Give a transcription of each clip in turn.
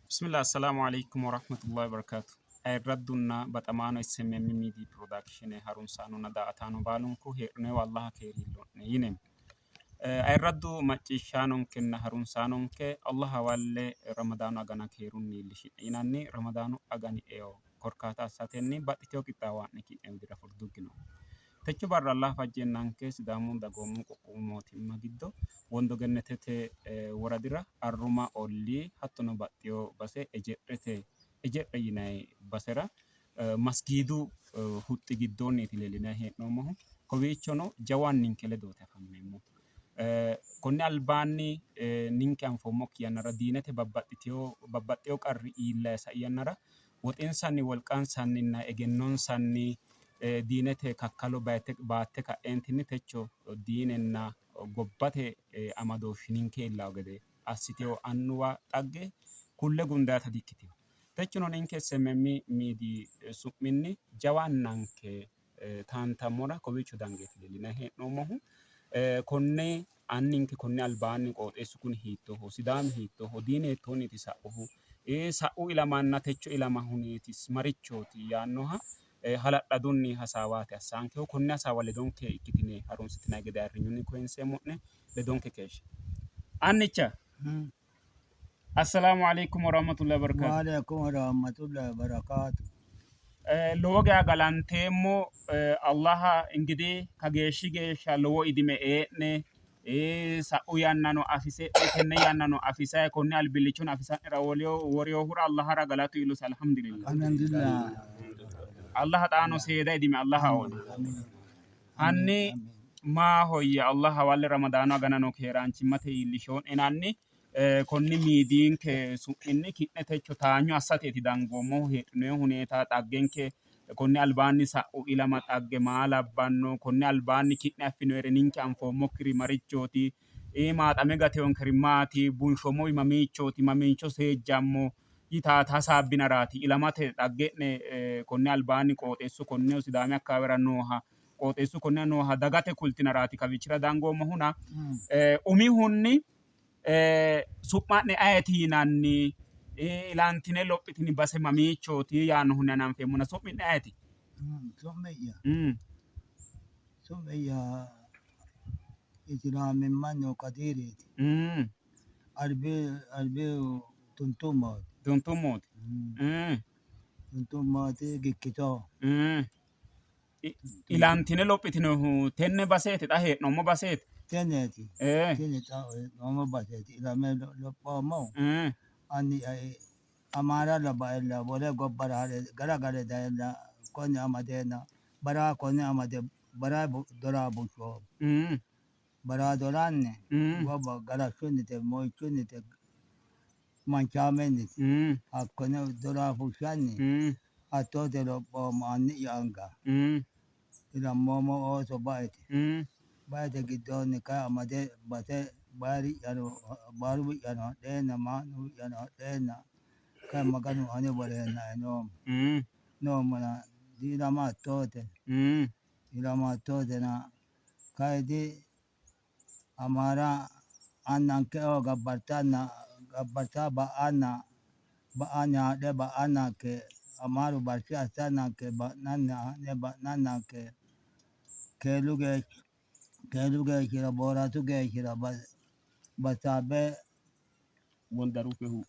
Bismillah Assalaamu Aleykum Warahmatullahi Wabarakatuh. Ayirraddunna baxamaano SMM Media Production harunsaanonna daa''ataano baalunku heedhinoyiwa Allaha keeri iillo'ne yineemmo. Ayirraddu macciishshaanonkenna harunsaanonke Allah hawalle Ramadaanu agana keerunni iillishi'ne yinanni Ramadaanu agani eo korkaata assatenni baxxitino qixxaawo haa'ne ki'ne widira furduggino. Techo barra Allah fajjeennanke Sidaamu dagoomu qoqqowu mootimma giddo Wondo Gennetete woradira Arruma ollii hattono baxxino base Ejedhete Ejedhe yinanni basera masgiidu huxxi giddoonniiti leellinanni hee'noommohu. Kowiichono jawu anninke ledooti afammeemmohu. Konni albaanni ninke anfoommokki yannara diinete babbaxxeyo qarri iillayi sai yannara woxinsanni, wolqansanninna egennonsanni diinete kakkalo baatte ka'eentinni techo diinenna gobbate amadooshshi ninke iillawo gede assiteyo annuwa xagge kulle gundayita dikkitino. Techono ninke SMM miidiyi su'minni jawa annanke taantammora kowiicho dangeeti leellinanni hee'noommohu. Konne anninke konni albaanni qooxeessu kuni hiittooho? Sidaami hiittooho? Diine hiittoonniiti sa'uhu? Sa'u ilamanna techo ilama huneeti marichooti yaannoha hala'ladunni hasaawaati assaankehu. Konne hasaawa ledonke ikkitine harunsitinanni gede ayirrinyunni koyinseemmo'ne. Ledonke keeshshe. Annicha! Assalaamu alaikum warahmatullahi wabarakatuh. Waalaikum warahmatullahi wabarakatuh. Lowo geya galanteemmo Allaha ingidihi kageeshshi geeshsha lowo idime ee'ne sa'u yannano afise'ne tenne yannano afisayi konne albillichono afisa'nera worinohura Allahara galatu iillosi alhamdulillah. Alhamdulillah. Allaha xaano seeda idime Allaha oone. Hanni maahoyye Allah hawalle Ramadaanu aganano keeraanchimmate iillishoo'ne yinanni konni miidiyinke su'minni ki'ne techo taanyo assateeti dangoommohu heedhinoyi huneeta xaggenke konni albaanni sa'u ilama xagge maa labbanno konni albaanni ki'ne affinoyiri ninke anfoommokkiri marichooti maaxame gateyonkeri maati bunshoommowi mamiichooti mamiicho seejjammo yitaata hasaabbinaraati ilamate dhagge'ne konni albaanni qooxeessu konne Sidaami akkaawera nooha qooxeessu konne nooha dagate kultinaraati kawiichira dangoommohuna umihunni su'ma'ne ayeti yinanni ilantine lophitini base mamiichooti yaannohunni hananfeemmona su'mi'ne ayeti? Su'mi'ya su'mi'ya Islaamimmanno Kadiiriiti. Albi albi tuntummooti. Tuntummooti. Tuntummooti gikkito. Ilantine lophitinohu tenne baseeti xa hee'noommo baseeti? Tenneeti. Tini xa hee'noommo baseeti. Ilame lophoommohu anni'ya Amaara labbaella wole gobbara ha're galagale dayeenna konne amadeenna baraa konne amade baraa doraa bushshoommo. Baraadoraanni gobba galashshunnite, moichunnite, manchaamennite. Hakkone doraa fushshanni hattoote lophoommo anni'ya anga. Ilammoommo ooso baete. Baete giddoonni kayi amade base bayiri'yano baaruwi'yano hadheenna maa'nuwi'yano hadheenna kayi Maganu ane woreennae noommo. Noommona diilama hattoote. Ilama hattootena Kayidi Amaara annankeo gabbartanna gabbarta ba'anna ba'anni haadhe ba'annanke Amaaru barshe assannanke ba'nanni haa'ne ba'nannanke keelu geeshsha keelu geeshshira Boorasu geeshshira bassaabbe Wondarufehu.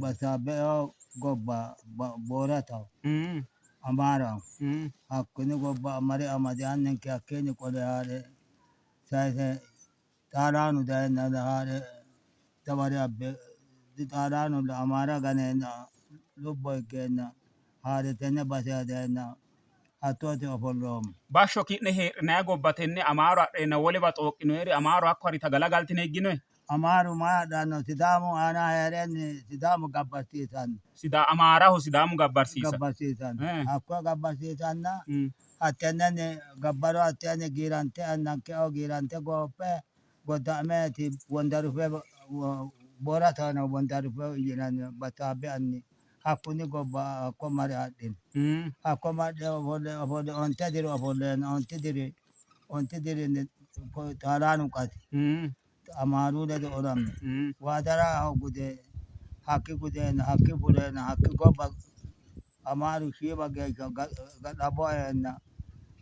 Bassaabbeo gobba Boorataho Amaaraho. Hakkunni gobba amare amade anninke hakkiinni qole haa're sayise Xaalaanu dayeenna haa're daware abbe Xaalaanu Amaara ganeenna lubbo higgeenna haa're tenne basera dayeenna hattooti ofolloommo. Bashsho ki'ne heedhinanni gobba tenne Amaaru adheenna wolewa xooqqinoyeri Amaaru hakko harita galagaltine higginoyi? Amaaru maa adhanno? Sidaamu aana hee'renni Sidaamu gabbarsiisanno. Amaaraho Sidaamu gabbarsiisa. Gabbarsiisanno. Hakkoye gabbarsiisanna hattennenni gabbaro hatteenni giirante annankeo giirante gooffe godda'meeti wondarufe Booratano wondarufe yinanni battaabbe anni. Hakkunni gobba hakko mare adhino. Hakko mare ofolle ofolle 5 diro ofolleenna 5 diri 5 dirinni Xaalaanu qasi. Amaaru ledo olame. Waadaraho gude hakki gudeenna hakki fuleenna hakki gobba Amaaru shiima geeshsha ga'labbo eenna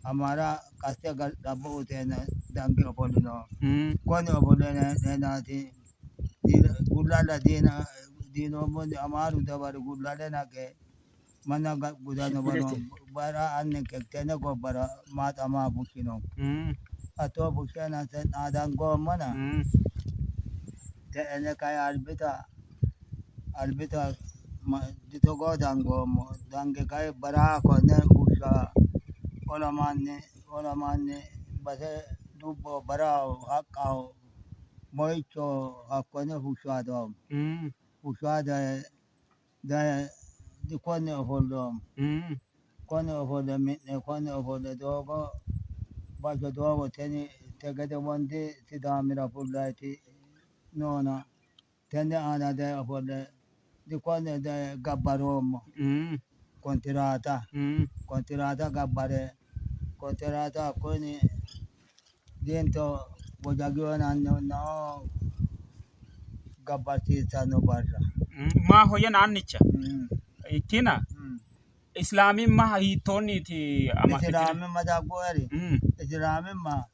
Amaara qasse ga'labbo uyiteenna dange ofollinoommo. Konne ofolline hee'neennaati Gullalla diinoommunni Amaaru daware Gullale naqe manna gudanno bayira anninke tenne gobbara maaxama fushshinonke. Hattoo fushsheenna dangoommona te'enne kayi albita albita ditogoo dangoommo dange kayi baraha konne bushsha olamanni olamanni base dubboho barahaho haqqaho moyichoho hakkonne fushshaatoommo. Fushshaa daye daye dikonne ofolloommo. Konne ofolle mi'ne konne ofolle doogo basho doogo tini Tegede wondi Sidaamira fullayti noona tenne aana daye ofolle dikonne daye gabbaroommo. Kontiraata kontiraata gabbare kontiraata hakkonni diinto Wojagiyo yinannihunna gabbarsiissanno barra. Maahoyyena annicha ikkina Islaamimma hiittoonniiti amaxxitini? Islaamimma daggueri Islaamimma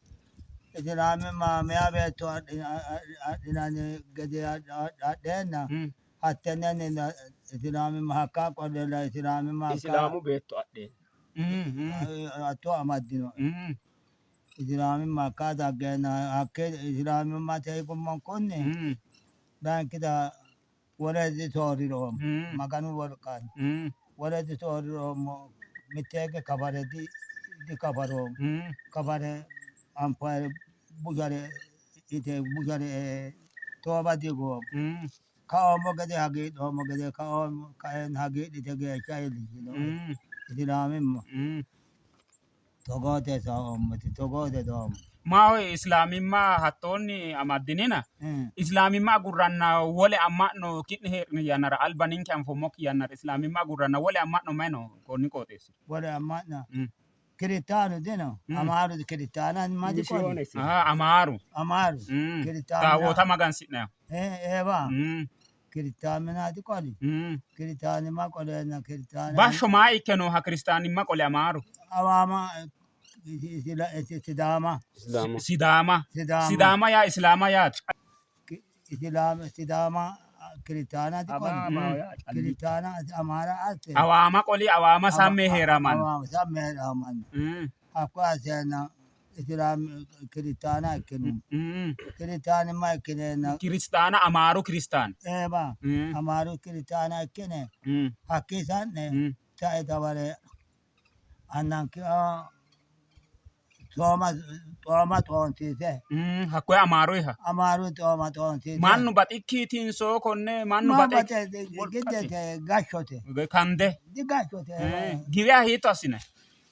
Islaamimma meya beetto adhinanni gede adheenna hattennenni Islaamimma hakka qollella Islaamimma hakka Islaamu beetto adheenna. Hatto amaddinoe. Islaamimma hakka daggeenna hakke Islaamimmate higummonkunni layinkita wole disoorriroommo. Maganu wolqanni wole disoorriroommo. Mitteege kafare dikafaroommo. Kafare anfoyere bushare ite bushare ee tooba dihigoommo. Kaoommo gede hagiidhoommo gede kaoommo kaeenna hagiidhite geeshsha iillishinoe. Islaamimma togoote saoommoti togoote doommo. Maahoyye Islaamimma hattoonni amaddinina Islaamimma agurranna wole amma'no ki'ne hee'ni yannara alba ninke anfoommokki yannara Islaamimma agurranna wole amma'no mayi no konni qooxeessira? Wole amma'no Kiristaanu dino. Amaaru kiristaana madi qoli. Amaaru. Amaaru kiristaanu. Taawoota magansi'nayiho. Eewa. Kiristaanimma qoli. Kiristaanimma qoleenna kiristaana. Bashsho maa ikke nooha kiristaanimma qole Amaaru? Awaama Sidaama. Sidaama. Sidaama. Sidaama yaa Islaama yaate. Sidaama kiristaana qoli. Kiristaana Amaara asse. Awaama qoli awaama samme hee'ramanno. Awaama samme hee'ramanno. Hakko asseenna Islaam kiristaana ikkinummo. Kiristaanimma ikkineenna. Kiristaana Amaaru kiristaana. Eewa Amaaru kiristaana ikkine hakkii sa'ne sae daware annanke xooma xooma xoonsiise. Hakkoye Amaaruyiha. Amaaru xooma xoonsiise. Mannu baxikkiitinso konne mannu Ma baxe baxe giddete gashshote. Kande. Digashshote. Giwiya hiitto assine?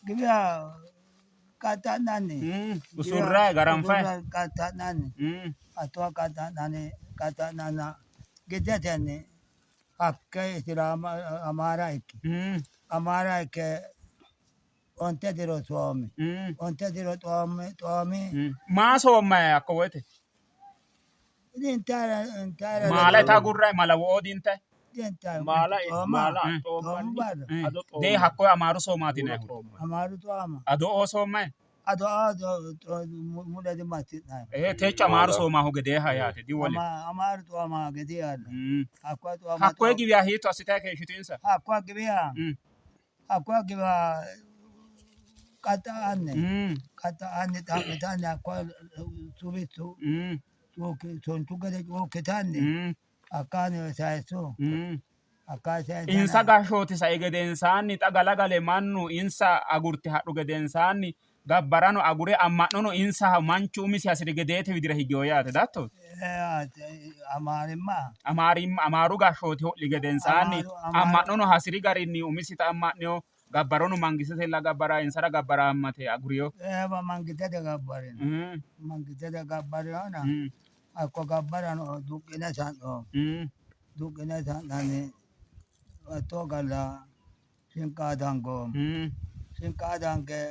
Giwiya qaxxa'nanni. Usurrayi garanfayi. Qaxxa'nanni. Hatto qaxxa'nanni qaxxa'nanna giddetenni hakke Islaama Amaara ikki. Amaara ikke 5 diro soomi. 5 diro xoomi xoomi. Maa soommayi hakko woyte? Intara intara. Maala ita agurrayi malawo dintayi? Dintayi. Maala Xooma. maala Xoomu xoommanni barra. ado Dee xoommanni. hakkoye Amaaru soomaati Buuro yinayihu. xoommanni. Amaaru xooma. Ado oo soommayi? Ado ado mule dimassi'nayi. Techo Amaaru soomahu gedeeha yaate diwole. Amaaru xooma gede yaalla. Hakko xooma. Hakkoye giwiya hiitto assitayi keeshshitu insa? Hakko giwiya. Hakko giwiya qaxxa'anni qaxxa'anni xa'mitanni hakko suwissu sonchu gede cuukkitanni hakkaani sayissu. Hakkaa sayissanna. Insa gashshooti sai gedensaanni xa galagale mannu insa agurte hadhu gedensaanni gabbarano agure amma'nono insaha manchu umisi hasiri gedeete widira higeyo yaate datto. Amaarimma. Amaarimma Amaaru gashshooti ho'li gedensaanni amma'nono hasiri garinni umisita amma'neyo gabbarono mangistete gabbara insara gabbarammate aguriyo. Eewa mangistete gabbarino. Mangistete gabbarinona hakko gabbarano duqqine sa'noommo. Duqqine sa'nanni Hattoo galla Shinqa dangoommo. Shinqa dange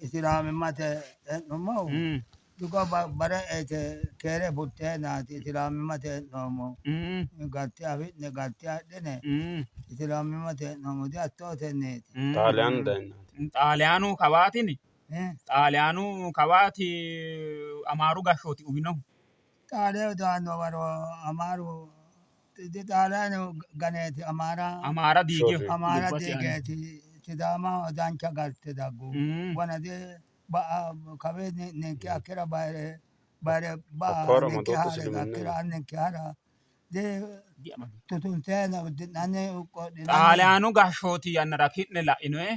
isilaamimmate e'nummohu dugo bare ete keere fulteennaati isilaamimmate e'noommohu. Galte afi'ne galte adhine isilaamimmate e'noommo dihattootenniiti. Xaaliyaanu dayinnaati. Xaaliyaanu kawaatini? Xaaliyaanu kawaati Amaaru gashshooti uwinohu. Xaaliyaanu daanno waro Amaaru Xaaliyaanu ganeeti Amaara Amaara diigeho. Amaara diigeeti Sidaamaho dancha galte daggu. Wona di ba'a kawe ninke hakkira bayire bayire ba'a ninke haare hakkira anninke hara di tutunteena uddi'nanni qodhinanni. Xaaliyaanu gashshooti yannara ki'ne la'inoe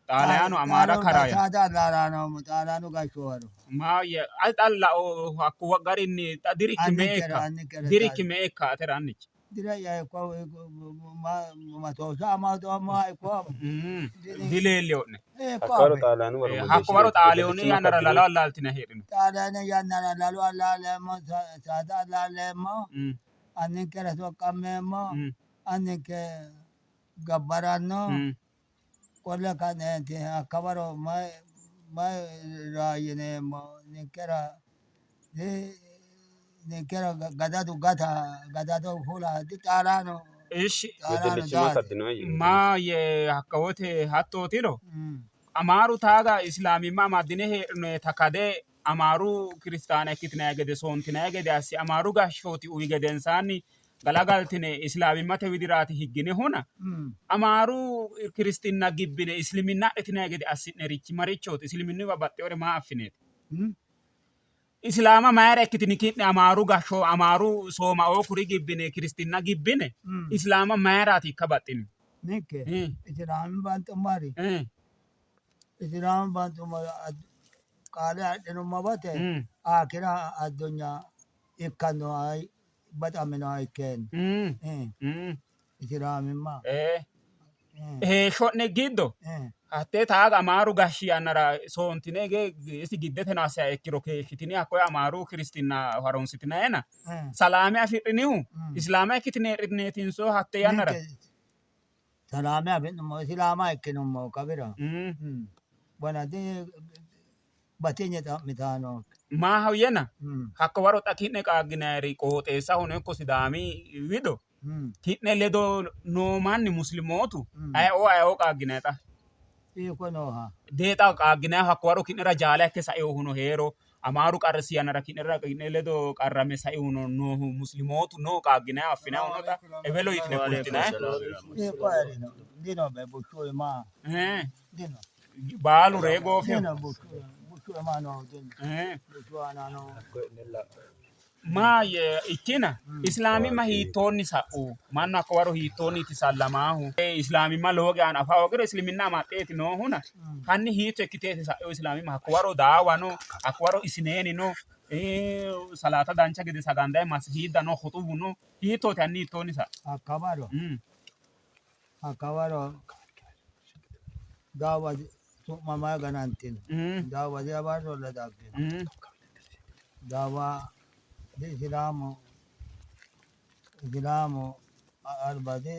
Xaaliyaanu Amaara karaya. Saada allaalaanoommo Xaaliyaanu gashshoowaro. Maayye ay xa lao hakku garinni xa dirikki me''e ikka? Dirikki me''e ikka atera annichi? Dileellino'ne. Hakko waro Xaaliyooni yannara lalo allaaltine heedhino. Xaaliyaani yannara lalo allaaleemmo, saada allaaleemmo, anninkera soqqammeemmo, anninke gabbaranno. Qolle ka'neenti hakka waro mayi mayi yineemmo ninkera ninkera gadadu gata gadado fula dixaalaano. Ishi maaye hakka wote hattootiro Amaaru taaga islaamimma amaddine heedhinoeta kade Amaaru kiristaana ikkitinanni gede soontinanni gede assi Amaaru gashshooti uwi gedensaanni galagaltine islaamimmate widiraati higginihuna Amaaru kiristinna gibbine isliminna adhitinanni gede assi'nerichi marichooti? Isliminniwa baxxewore maa affineeti? Islaama mayira ikkitini ki'ne Amaaru gashsho Amaaru soomaoo kuri gibbine kiristinna gibbine Islaama mayiraati ikka baxxini? Ninke Islaama banxummori Islaama banxummori qaale adhinummo wote akira addunya ikkannoha baxaminoha ikkeenna Islaamimma. Heeshsho'ne giddo hattee taaga Amaaru gashshi yannara soontine isi giddeteno assiha ikkiro keeshshitini hakkoye Amaaru kiristinna harunsitinayena salaame afidhinihu Islaama ikkitine heedhineetinso hatte yannara? Salaame afi'nummo Islaama ikkinummo kawira wona batinye xa'mitanno. Maahoyyena hakko waro xa ki'ne qaagginayiri qooxeessahono ikko Sidaami wido ki'ne ledo noo manni muslimootu ayeoo ayeoo qaagginayi xa? Hiikko nooha? Dee xa qaagginayihu hakko waro ki'nera jaala ikke sainohuno heero Amaaru qarrisi yannara ki'nera ki'ne ledo qarrame saihuno noohu muslimootu no qaagginayihu affinayihu no xa ewelo yitine kultinayi? Hiikko heerino? Dino be bushshu iima dino. Baalu ree goofino. Dino bushshu iima noohu dino. Bushshu aana noohu. Maayye ikkina Islaamimma hiittoonni sa'u? Mannu hakko waro hiittoonniiti sallamaahu? Islaamimma lowo geano afa hoogiro isliminna amaxxeeti noohuna hanni hiitto ikkiteeti sa'u islaamimma? Hakko waro daawa no, hakko waro isineeni no, salaata dancha gede sagandayi masihiidda no, khuxubu no, hiittooti hanni hiittoonni sa'u? Hakka waro hakka waro daawa su'ma mayi ganantino? Daawa diabarrolla daggino. Daawa di islaamu islaamu alba di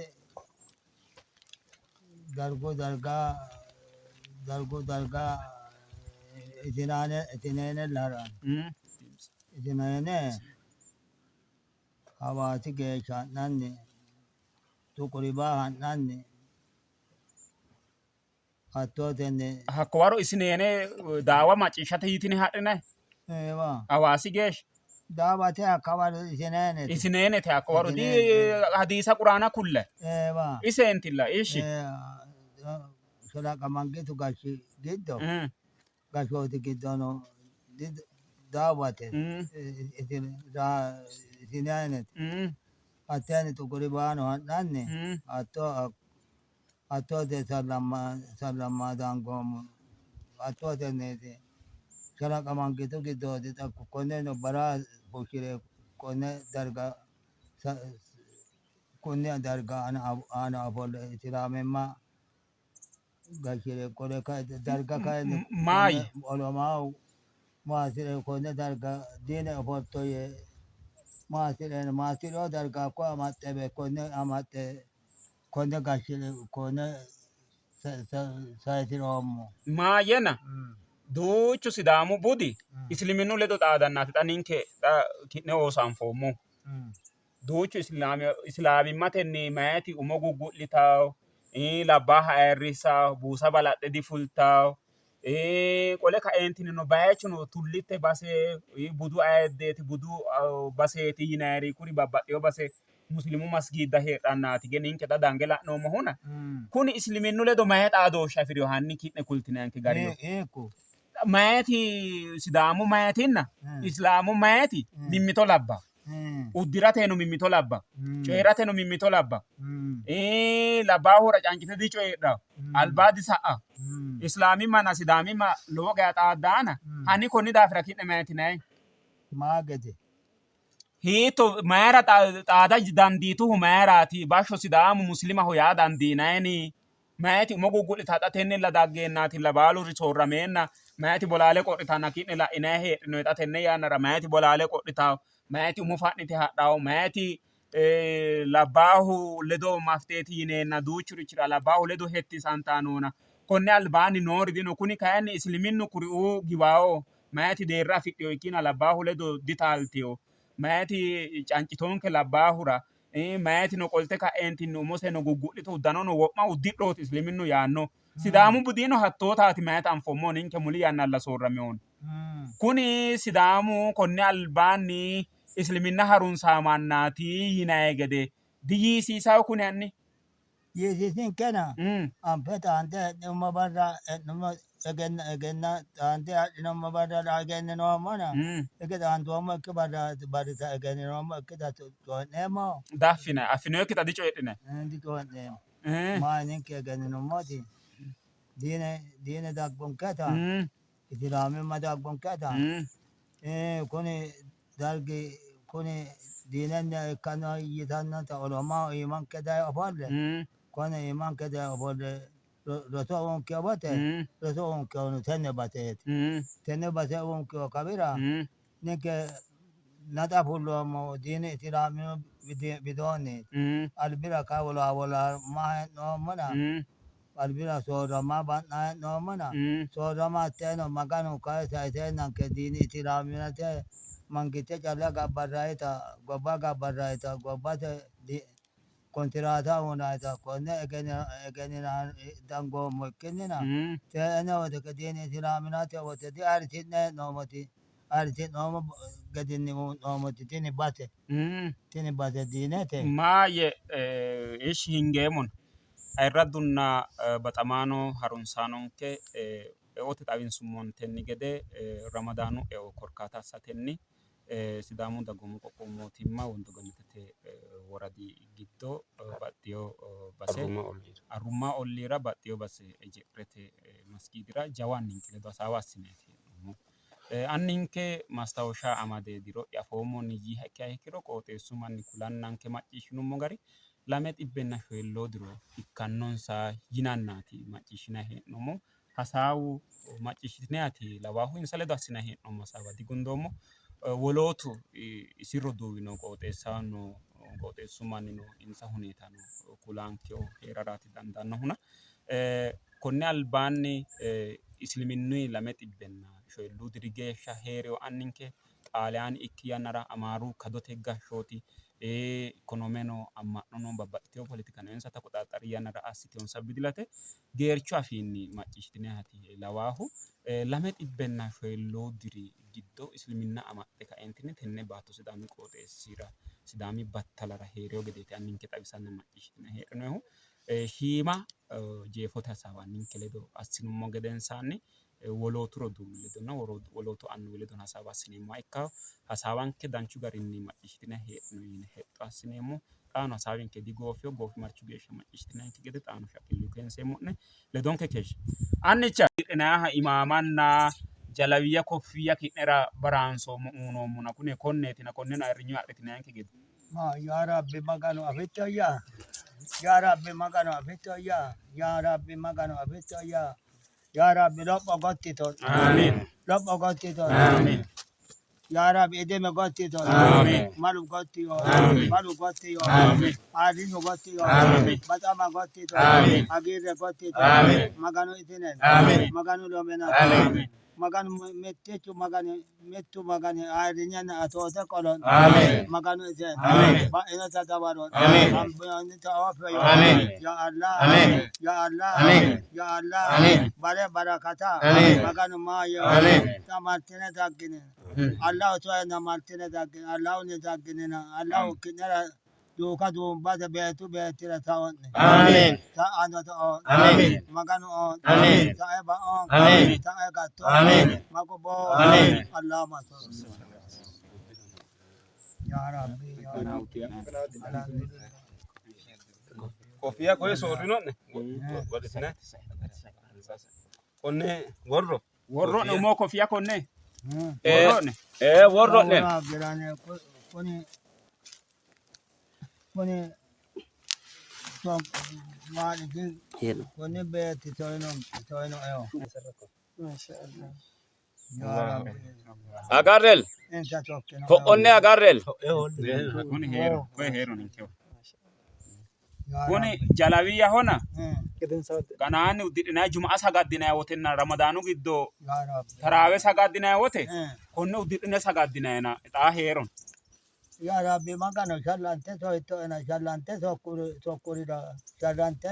dargu darga dargu darga isinaane isineene haranno. Isineene Hawaasi geeshsha ha'nanni Tuquribaa ha'nanni hattootenni. Hakko waro isineene daawa macciishshate yitine hadhinayi? Eewa. Hawaasi geeshsha? Daawate hakka waro isineenete. Isineenete hakko waro di hadiisa quraana kullayi? Eewa. Iseentilla ishi. Shalaqa Mangitu gashshi giddo gashshooti giddono daawate isineenete. Hatteenni Xuquri baano ha'nanni hatto hattoote sallamma dangoommo. Hattootenniiti Shalaqa Mangitu giddooti xa konneno baraha fushshire konne darga konne darga aana ofolle islaamimma gashshire qole kae darga kayinni Maayi. olomaahu maasire konne darga diine ofolto yee maasire maasirino darga hakko amaxxe konne amaxxe. Konne gashshine konne sayisiroommo. Maayyena duuchu Sidaamu budi isiliminnu ledo xaadannaati xa ninke xa ki'ne ooso anfoommohu. Duuchu isilaamimmatenni mayiti umo guggu'litawo, labbaaha ayirrissawo, buusa balaxxe difultawo, qole kaeentinnino bayichuno tullitte base budu ayiddeeti budu baseeti yinayiri kuri babbaxxewo base musilimu masgiidda heedhannaati ge ninke xa dange la'noommohuna kuni isiliminnu ledo mayi xaadooshshe afi'rino hanni ki'ne kultinanke gariyo. Hiikku? Mayiti Sidaamu mayitinna Islaamu mayiti mimmito labba. Uddi'rateno mimmito labba. Coyi'rateno mimmito labba. Labbaahura cancite dicoyidhanno. Alba disa''a. Islaamimmanna Sidaamimma lowo geya xaaddaana hanni konni daafira ki'ne mayitinanni? Maa gede? Hiitto mayira xaada dandiituhu mayiraati? Bashsho Sidaamu muslimaho yaa dandiinayini? Mayiti umo guggu'lita xa tennella daggeennaatilla baaluri soorrameenna mayiti bolaale qo'ritanna ki'ne la'inanni heedhinoyi xa tenne yannara mayiti bolaale qo'ritawo, mayiti umo fa'nite hadhawo, mayiti labbaahu ledo mafiteeti yineenna duuchurichira labbaahu ledo hettisantanni noona konni albaanni noori dino kuni kayinni isiliminnu kuriuu giwawo mayiti deerra afidhino ikkiina labbaahu ledo ditaaltino mayiti cancitoonke labbaahura Mayitino qolte ka'eentinni umoseno guggu'lito uddanono wo'ma uddidhooti isiliminnu yaanno. Sidaamu budino hattootaati mayita anfoommohu ninke muli yannalla soorraminohuni. Kuni Sidaamu konni albaanni isiliminna harunsaa mannaati yinayi gede diyiisiisawo kuni hanni? Yiisiisinkena anfe xaande hee'nummo barra e'nummo egenna egenna xaande adhinummo barra egenninoommona hige xaandoommo ikki barra barrita egenninoommo ikkita coyi'neemmo. Daffinayi affinoyikkita dicoyidhinayi. Dicoyi'neemmo. Mayi ninke egenninummoti diine diine daggunketa isilaamimma daggunketa kuni dargi kuni diinenniha ikkanno yitannota olomaho iimanke daye ofolle kone iimanke daye ofolle roso uunkiho wote roso uunkihuno tenne baseeti. Tenne base uunkiho kawira ninke naxa fulloommohu diini isilaamimma widoonniiti. Albira kayi wolaawolaamma hee'noommona albira soorrama ba'na hee'noommona soorrama hatteeno Maganu kayi sayiseennanke diini isilaamimmate mangitte calla gabbarrayita gobba gabbarrayita gobbate kontiraata uynayita konne egenninanni dangoommo ikkinnina te'enne wote diini isilaaminate wote diayirrisi'ne hee'noommoti ayirrisi'noommo gedinni uyi'noommoti tini base tini base diinete. Maayye ishi hingeemmona ayirraddunna baxamaano harunsaanonke eote xawinsummontenni gede Ramadaanu eo korkaata assatenni Sidaamu dagoomu qoqqowu mootimma wondo gannatete woradi giddo baxxeewo base Arrumma olliira baxxeewo base Eje'rete masgiidira jawa anninke ledo hasaawa assineeti hee'noommohu. Anninke maastawosha amade diro'ya afoommoni yiiha ikkiha ikkiro qooxeessu manni kulannanke macciishshinummo gari 204 diro ikkannonsa yinannaati macciishshinanni hee'noommohu. Hasaawu macciishshitinanniti lawaahu insa ledo assinanni hee'noommo hasaawa digundoommo. Wolootu isi roduuwino qooxeessaho noo qooxeessu mannino insa huneetano kulankeho hee'raraati dandaannohuna. Konni albaanni isiliminnuyi 204 diri geeshsha hee'reyo anninke Xaaliyaani ikki yannara Amaaru kadote gashshooti ikonomeno amma'nono babbaxxiteyo poletikano insa taqqoxaaxxari yannara assiteyonsa bidilate geerchu afiinni macciishshitinayihati lawaahu 204 diri giddo isiliminna amaxxe kaeentinni tenne baatto Sidaami qooxeessira Sidaami battalara hee'reyo gedeeti anninke xawisanna macciishshitinanni heedhinoyihu. Shiima jeefote hasaawa anninke ledo assinummo gedensaanni wolootu roduuwi ledonna wolootu annuwi ledo hasaawa assineemmoha ikkanno. Hasaawanke danchu garinni macciishshitinanni heedhinoonni yine hexxo assineemmo. Xaano hasaawinke digoofino goofimarchu geeshsha macciishshitinanninke gede xaano shaqqillunni koyinseemmo'ne. Ledonke keeshshe. Annicha hidhinanniha imaamanna jalawiyya koffiyya ki'nera baraansoommo uyinoommona kune konneetina konneno ayirrinyunni adhitinanninke gede. Yaa Rabbi Maganu afittoyya? Yaa Rabbi Maganu afittoyya? Yaa Rabbi Maganu afittoyya? Yaa Rabbi lopho gottito. Aamiin. Lopho gottito. Aamiin. Yaa Rabbi edeme gotti yito. Amin. Malu gotti yo. Amin. Malu gotti yo. Amin. Ayrinyu gotti yo. Amin. Baxama gotti yito. Amin. Hagiirre gotti yito. Amin. Maganu itinen. Amin. Maganu lomena. Amin. Maganu mittichu Magani mittu Magani ayrinyenna atoote qolon. Amin. Maganu iten. Amin. Ba'inota dawaron. Amin. Hambinoonnita oofe yo. Amin. Ya Allah. Amin. Ya Allah. Amin. Ya Allah. Amin. Bare barakata. Amin. Maganu maayo. Amin. Tamartine daggine. Allahu toyna martine daggine. Allahunni dagginina. Allahu ki'nera duuka duumbate beettu beettira tao'ne. Amin. Ta'anote oon. Amin. Maganu oon. Amin. Ta'e ba'oon. Amin. Ta'e gatto. Amin. Mago Amin. Allahumma salli. Ya Rabbi ya Rabbi. Alhamdulillah. Kofiya koye soorrino'ne wodhitine konne worro Worro'ne umo kofiya konne. Hmm. Worro'ne. Ee worro'ne. Ora girane kuni kuni to maaliki kuni beetti toyino toyino eo. Ya Rabbi. Agarrel. Insa tokkino. Ko'onne agarrel. Kuni heero. Koye heero ninkewa. Ya Kuni Rabbi. jalawiyahona Hmm. ganaanni uddidhinayi juma sagaddinayi wotenna ramadaanu giddo Ya Rabbi. taraawe sagaddinayi wote Hmm. konne uddidhine sagaddinayina xaa heeron. Ya Rabbi Magano sharrante soyittoena sharrante sokkurira sharrante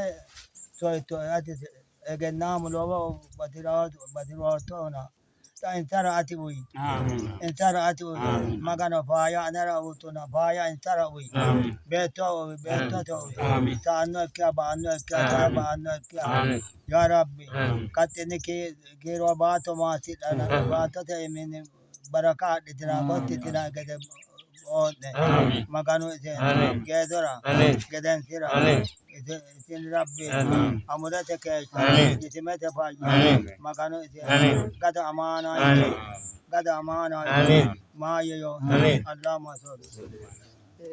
soyittoe ati egennaamu lowo batiroottoena ta insara ati uyi Amin. insara ati uyi Amin. Magano faaya anera uyitona faaya insara uyi Amin. beetto uyi beettote uyi Amin. ta'anno ikkiha ba'anno ikkiha tae ba'anno ikkiha Amin. Ya Rabbi Amin. kaxxini kiiro baatto maasidhana baattote iiminni baraka adhitina gottitina gede oonne Amin. Maganu ise Amin. geedora Amin. gedensira Amin. isin Rabbi Amin. amurete keeshsho Amin. jisimete fayyo Amin. Maganu ise Amin. gado amaana Amin. gado amaana Amin. maayyo Amin. Allahumma salli.